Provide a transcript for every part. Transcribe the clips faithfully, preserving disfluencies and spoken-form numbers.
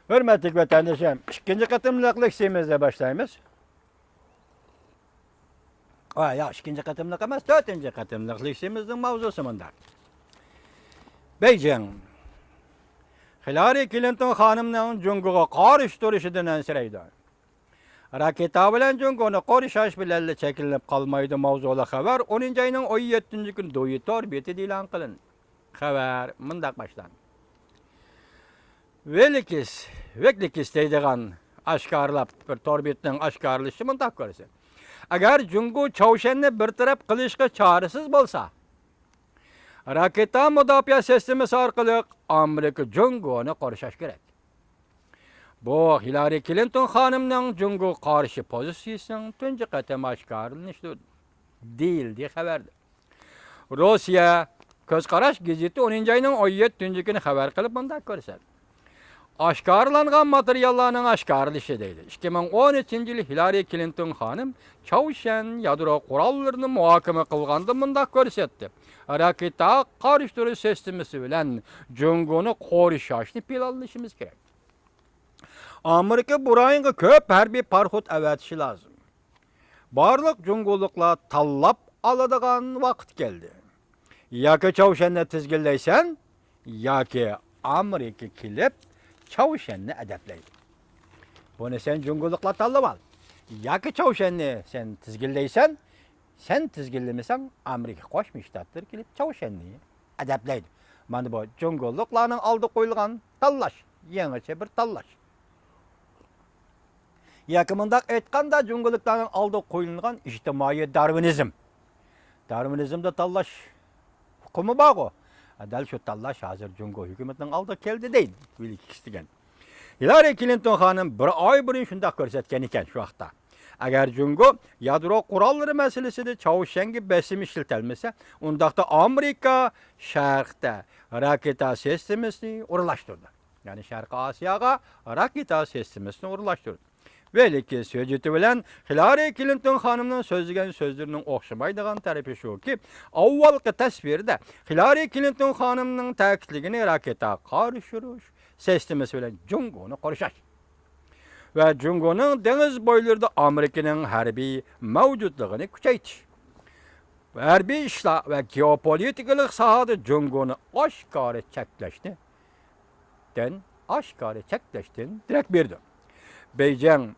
ھۆرمەتلىك ۋەتەندىشىم، ئىككىنچى قېتىملىق لېكسىيىمىزنى باشلايمىز. ھە، ياق، ئىككىنچى قېتىملىق ئەمەس، تۆتىنچى قېتىملىق لېكسىيىمىزنىڭ ماۋزۇسى مۇنداق. بېيجىڭ. خىلارى كلىنتون خانىمنىڭ جۇڭگوغا قارشى تۇرۇشىدىن ئەنسىرەيدۇ. راكېتا بىلەن جۇڭگونى قورشاش بىلەنلا چەكلىنىپ قالمايدۇ ماۋزۇلۇق خەۋەر ئونىنچى ئاينىڭ ئون يەتتىنچى كۈنى دويى تور بېتىدە ئېلان قىلىندى. خەۋەر مۇنداق باشلاندى. ۋېلىكىس، ۋېكلىكىس دەيدىغان ئاشكارىلاپ، بىر تور بېتىنىڭ ئاشكارىلىشى مۇنداق كۆرسە، ئەگەر جۇڭگو چاۋشيەننى بىر تەرەپ قىلىشقا چارىسىز بولسا، راكېتا مۇداپىئە سىستېمىسى ئارقىلىق ئامېرىكا جۇڭگونى قورشاش كېرەك. بۇ ھىلارى كلىنتون خانىمنىڭ جۇڭگوغا قارشى پوزىتسىيىسىنىڭ تۇنجى قېتىم ئاشكارىلىنىشىدۇر، دېيىلدى خەۋەردە. روسىيە كۆز قاراش گېزىتى ئونىنچى ئاينىڭ ئون يەتتىنچى كۈنى خەۋەر قىلىپ مۇنداق كۆرسەتتى. ئاشكارىلانغان ماتېرىياللارنىڭ ئاشكارىلىشى دەيدۇ. ئىككى مىڭ ئون ئۈچىنچى يىلى ھىلارى كلىنتون خانىم چاۋشيەن يادرو قوراللىرىنى مۇھاكىمە قىلغاندا مۇنداق كۆرسەتتى. راكېتا قارشى تۇرۇش سىستېمىسى بىلەن جۇڭگونى قورشاشنى پىلانلىشىمىز كېرەك. ئامېرىكا بۇ رايونغا كۆپ ھەربىي پاراخوت ئەۋەتىشى لازىم. بارلىق جۇڭگولۇقلار تاللاپ ئالىدىغان ۋاقىت كەلدى. ياكى چاۋشيەننى تىزگىنلەيسەن، ياكى ئامېرىكا كېلىپ چاۋشيەننى ئەدەپلەيدۇ. بۇنى سەن جۇڭگولۇقلار تاللىۋال. ياكى چاۋشيەننى سەن تىزگىنلەيسەن، سەن تىزگىنلىمىسەڭ، ئامېرىكا قوشما شتاتلىرى كېلىپ چاۋشيەننى ئەدەپلەيدۇ. مانا بۇ جۇڭگولۇقلارنىڭ ئالدىغا قويۇلغان تاللاش، يېڭىچە بىر تاللاش. ياكى مۇنداق ئېيتقاندا، جۇڭگولۇقلارنىڭ ئالدىغا قويۇلغان ئىجتىمائىي دارۋىنىزم. دارۋىنىزمدا تاللاش ھوقۇقىمۇ بارغۇ. دەل شۇ تاللاش ھازىر جۇڭگو ھۆكۈمىتىنىڭ ئالدىغا كەلدى دەيدۇ ۋىلكىكس دېگەن. ھىلارى كلىنتون خانىم بىر ئاي بۇرۇن شۇنداق كۆرسەتكەن ئىكەن شۇ ھەقتە. ئەگەر جۇڭگو يادرو قوراللىرى مەسىلىسىدە چاۋشيەنگە بېسىم ئىشلىتەلمىسە، ئۇنداقتا ئامېرىكا شەرقتە راكېتا سىستېمىسىنى ئورۇنلاشتۇردى. يەنى شەرقىي ئاسىياغا راكېتا سىستېمىسىنى ئورۇنلاشتۇردى. ۋىلكىس ھۆججىتى بىلەن خىلارى كلىنتون خانىمنىڭ سۆزلىگەن سۆزلىرىنىڭ ئوخشىمايدىغان تەرىپى شۇكى، ئاۋۋالقى تەسۋىردە خىلارى كلىنتون خانىمنىڭ تەكىتلىگىنى راكېتا قارشى ئۇرۇش سىستېمىسى بىلەن جۇڭگونى قورشاش ۋە جۇڭگونىڭ دېڭىز بويلىرىدا ئامېرىكىنىڭ ھەربىي مەۋجۇتلۇقىنى كۈچەيتىش، ھەربىي ئىشلار ۋە گېئوپولىتىكىلىق ساھەدە جۇڭگونى ئاشكارا چەكلەشنى، دىن ئاشكارا چەكلەشتىن دېرەك بېرىدۇ. بېيجىڭ،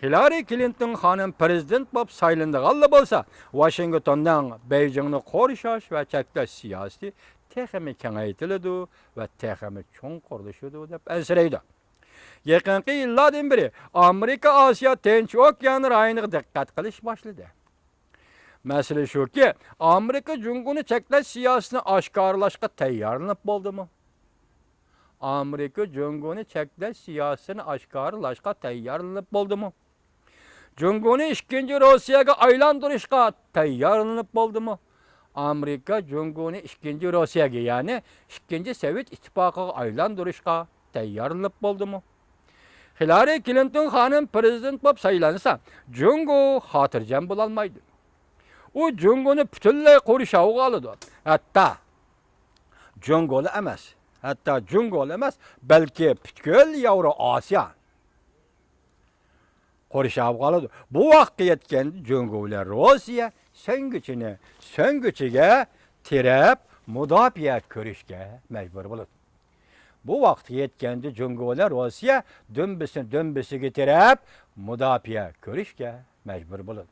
خىلارى كلىنتون خانىم پرېزىدېنت بولۇپ سايلىنىدىغانلا بولسا، ۋاشىنگتوننىڭ بېيجىڭنى قورشاش ۋە چەكلەش سىياسىتى تېخىمۇ كېڭەيتىلىدۇ ۋە تېخىمۇ چوڭقۇرلىشىدۇ دەپ ئەنسىرەيدۇ. يېقىنقى يىللاردىن بېرى ئامېرىكا ئاسىيا تىنچ ئوكيان رايونىغا دىققەت قىلىش باشلىدى. مەسىلە شۇكى، ئامېرىكا جۇڭگونى چەكلەش سىياسىتىنى ئاشكارىلاشقا تەييارلىنىپ بولدىمۇ؟ ئامېرىكا جۇڭگونى چەكلەش سىياسىتىنى ئاشكارىلاشقا تەييارلىنىپ بولدىمۇ؟ جۇڭگونى ئىككىنچى روسىيەگە ئايلاندۇرۇشقا تەييارلىنىپ بولدىمۇ؟ ئامېرىكا جۇڭگونى ئىككىنچى روسىيەگە، يەنى ئىككىنچى سوۋېت ئىتتىپاقىغا ئايلاندۇرۇشقا تەييارلىنىپ بولدىمۇ؟ خىلارى كلىنتون خانىم پرېزىدېنت بولۇپ سايلانسا، جۇڭگو خاتىرجەم بولالمايدۇ. ئۇ جۇڭگونى پۈتۈنلەي قورشاۋغا ئالىدۇ. ھەتتا جۇڭگولا ئەمەس، ھەتتا جۇڭگولا ئەمەس، بەلكى پۈتكۈل ياۋرو ئاسىيا قورشاۋغا ئالىدۇ. بۇ ۋاقىتقا يەتكەندە جۇڭگو بىلەن روسىيە سۆڭگۈچىنى سۆڭگۈچىگە تىرەپ مۇداپىئە كۆرۈشكە مەجبۇر بولىدۇ. بۇ ۋاقىتقا يەتكەندە جۇڭگو بىلەن روسىيە دۈمبىسىنى دۈمبىسىگە تىرەپ مۇداپىئە كۆرۈشكە مەجبۇر بولىدۇ.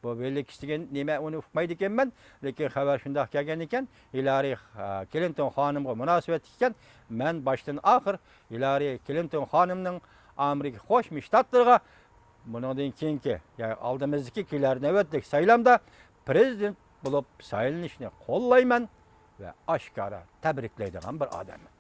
بۇ ۋىلكىس دېگەن نېمە، ئۇنى ئۇقمايدىكەنمەن، لېكىن خەۋەر شۇنداق كەلگەنىكەن، ھىلارى، ئا، كلىنتون خانىمغا مۇناسىۋەتلىك ئىكەن. مەن باشتىن ئاخىر ھىلارى كلىنتون خانىمنىڭ ئامېرىكا قوشما شتاتلىرىغا بۇنىڭدىن كېيىنكى، يەنى ئالدىمىزدىكى كېلەر نۆۋەتلىك سايلامدا پرېزىدېنت بولۇپ سايلىنىشنى قوللايمەن ۋە ئاشكارا تەبرىكلەيدىغان بىر ئادەممەن.